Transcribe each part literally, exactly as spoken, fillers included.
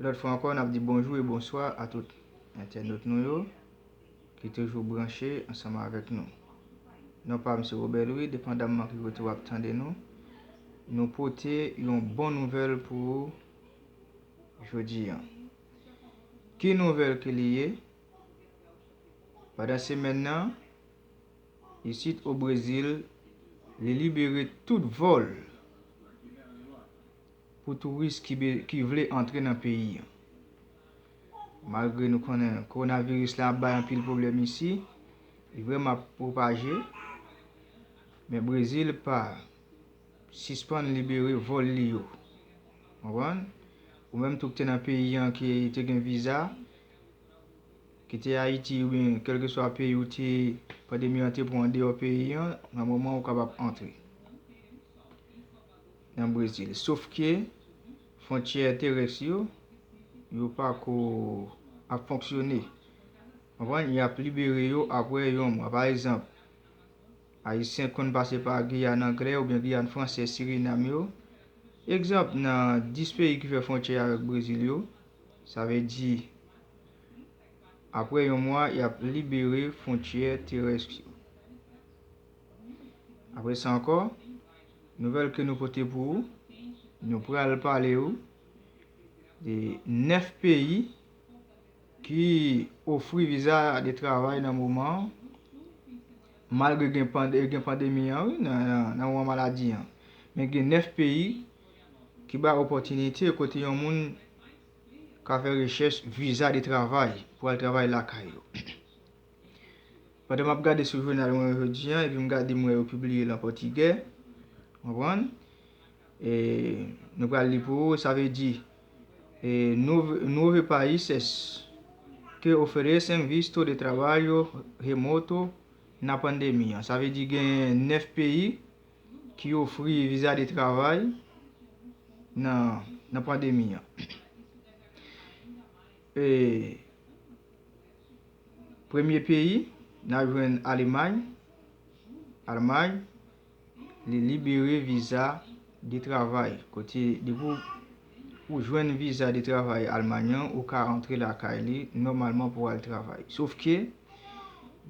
Lòt fwa ankò, n ap di bonjou e bonswa a tout entènot nou yo ki toujou branche ansanm avèk nou. Non pa m se Robert Louis, depandamman ki kote w ap tande nou. Nou pote yon bon nouvèl pou ou jodi a. Ki nouvèl ke li ye? Pandan semèn nan, isit o Brezil, li libere tout vòl pou touris ki, be- ki vle antre nan peyi a. Malgre nou konnen kowonaviris la ap bay anpil pwoblèm isi, li vrèman ap pwopaje, men Brezil pa sispann libere vòl li yo. Konprann? Ou menm tou ki te nan peyi an ki te gen viza, ki te Ayiti oubyen kèlkeswa peyi ou te pandemi an te pran andeyò peyi an, nan moman ou kapab antre nan Brezil. Sof ke fwontyè terès yo, yo pako ap fonksyone. Konprann? Y ap libere yo apre yon mwa. Pa egzanp, Ayisyen konn pase pa Giyàn Anglè oubyen Giyàn Fransèz, Sirinam yo. Egzanp, nan dis peyi ki fè fwontyè avèk Brezil yo, sa vle di, apre yon mwa, y ap libere fwontyè terès yo. Apre sa ankò, nouvèl ke nou pote pou ou, nou pral pale ou de nèf peyi ki ofri viza de travay nan moman an, malgre gen pande- gen pandemi an, wi, nan, nan, nan moman maladi an. Men gen nèf peyi ki bay opòtinite kote yon moun ka fè rechèch viza de travay pou al travay lakay yo. Pandan m ap gade sou jounal mwen jodi an, epi m gade m wè yo pibliye l an pòtigè, konprann? E, nou pral li pou ou, sa vle di, e, nove, nove países que ofrecen visto de trabalho remoto na pandemia. Sa vle di gen nèf peyi ki ofri viza de travay nan, nan pandemi an. E, premye peyi, n a jwenn Alemay. Alemay, li libere viza de travay. Kote, depi w- ou jwenn viza de travay Almay an, ou ka antre lakay li nòmalman pou al travay. Sof ke,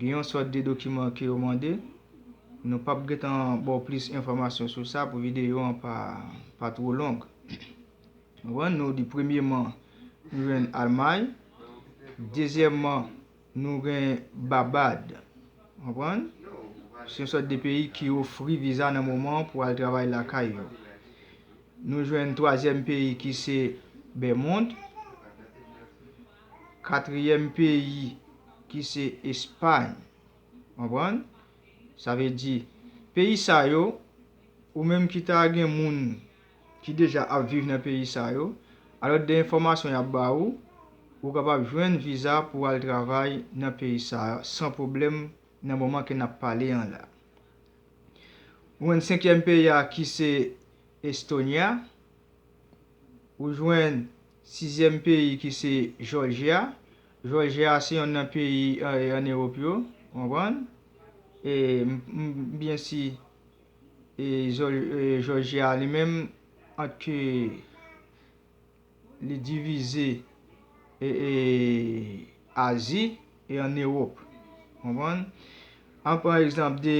gen yon sòt de dokiman ke yo mande. Nou p ap gentan ba w plis enfòmasyon sou sa pou videyo an pa, pa twò long. Konprann? Nou di premyeman, nou jwenn Almay. Dezyèmman, nou gen Babad. Konprann? Se yon sòt de peyi ki ofri viza nan moman an pou al travay lakay yo. Nou jwenn twazyèm peyi ki se Bèmond. Katriyèm peyi ki se Espay. Konprann? Sa vle di, peyi sa yo, ou menm ki ta gen moun ki deja ap viv nan peyi sa yo, alò de enfòmasyon y ap ba ou, ou kapab jwenn viza pou al travay nan peyi sa yo san pwoblèm nan moman ke n ap pale an la. Ou jwenn senkyèm peyi a ki se Estonya. Ou jwenn sizyèm peyi ki se Jòjya. Jòjya se yonn nan peyi an, an Ewòp yo, konprann? E m, m byen si e, Jò- e, Jòjya li menm ant ke li divize e, e, Azi e an Ewòp. Konprann? An pran egzanp de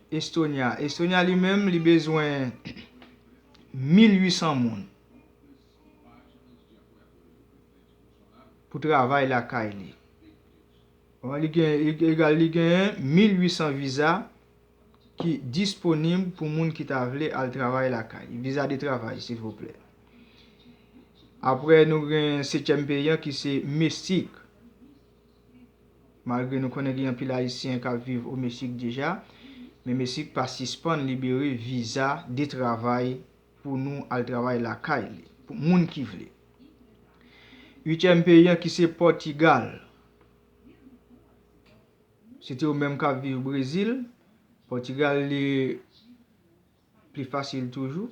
Estonya. Estonya li menm li bezwen mil uit san moun pou travay lakay li. Bon, li gen, li egal li genyen mil uit san viza ki disponib pou moun ki ta vle al travay lakay. Viza de travay, silvouplè. Apre, nou gen setyèm peyi an ki se Meksik. Malgre nou konnen gen anpil Ayisyen k ap viv o Meksik deja, men Meksik pa sispann libere viza de travay pou nou al travay lakay li, pou moun ki vle. Uityèm peyi an ki se Pòtigal. Se te yo menm k ap viv Brezil. Pòtigal li pli fasil toujou.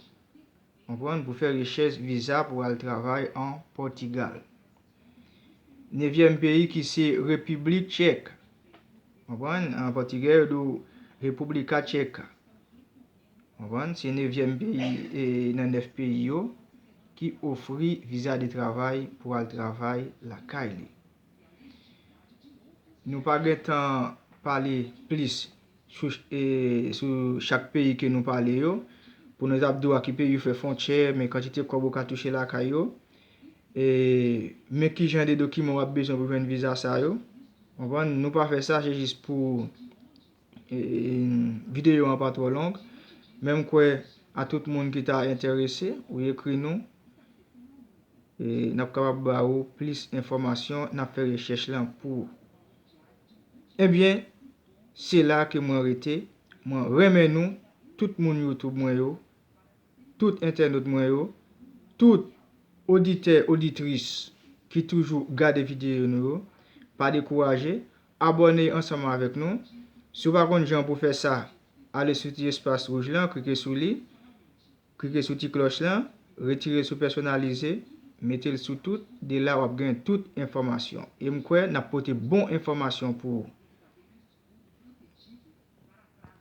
Konprann? Pou fè rechèch viza pou al travay an Pòtigal. Nevyèm peyi ki se Repiblik Tchèk. Konprann? An pòtigè, yo di w República Checa. Konprann? Se nevyèm peyi, e, nan nèf peyi yo. ki ofri viza de travay pou al travay lakay li. Nou pa gen tan pale plis sou, e, sou chak peyi ke nou pale yo, pou nou t ap di w a ki peyi yo fè fwontyè, men kantite kòb ou ka touche lakay yo, e, men ki jan de dokiman w ap bezwen pou jwenn viza sa yo. Konprann? Nou pa fè sa, se jis pou, e, videyo an pa twò long. Men m kwè a tout moun ki ta enterese, ou ekri nou. E, n ap kapab ba ou plis enfòmasyon, n ap fè rechèch lan pou ou. Ebyen, se la ke mwen rete. Mwen renmen nou, tout moun YouTube mwen yo, tout entènot mwen yo, tout oditè, oditris ki toujou gade videyo nou yo. Pa dekouraje, abòne ansanm avèk nou. Si w pa konn jan pou fè sa, ale sou ti espas wouj lan, klike sou li, klike sou ti klòch lan, retire l sou pèsonalize, mete l sou tout, de la w ap gen tout enfòmasyon. E m kwè n ap pote bon enfòmasyon pou ou.